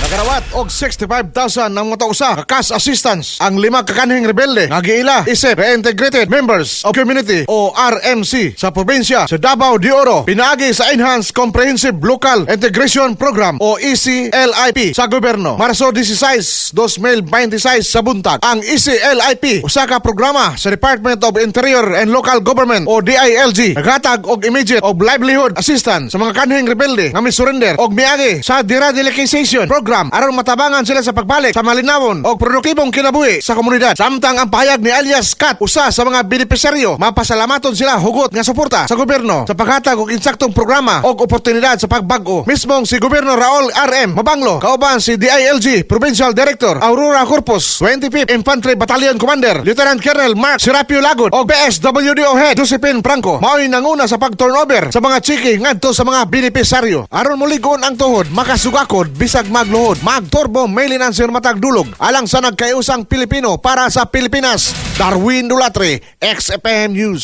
Nakarawat og 65,000 ng mga usa ka cash assistance ang lima ka kanhing rebelde nga giila isip Reintegrated Members of Community o RMC sa probinsya sa Davao de Oro pinaagi sa Enhanced Comprehensive Local Integration Program o E ECLIP sa gobyerno. Marso 16, 2026 sa buntag. Ang E ECLIP usa ka programa sa Department of Interior and Local Government o DILG, naghatag og immediate og livelihood assistance sa mga kanhing rebelde nga mi-surrender og miagi sa deradicalization program aron matabangan sila sa pagbalik sa malinawon og produktibong kinabuhi sa komunidad. Samtang ang pahayag ni alias Kat, usa sa mga benepisaryo, mapasalamaton sila hugot nga suporta sa gobyerno sa paghatag og insaktong programa og oportunidad sa pagbag-o. Mismong si Gobyerno Raul RM Mabanglo kauban si DILG Provincial Director Aurora Corpus, 25th Infantry Battalion Commander Lieutenant Colonel Mark Serapio Lagod og PSWDO Head Josephine Franco mao'y nanguna sa pag-turnover sa mga chiki ngadto sa mga benepisaryo. Aron muligon ang tuhod, makasugakod bisag magluhod, magturbo mail answer matag dulog alang sa nagkaiusang Pilipino para sa Pilipinas. Darwin Dulatre, XFM News.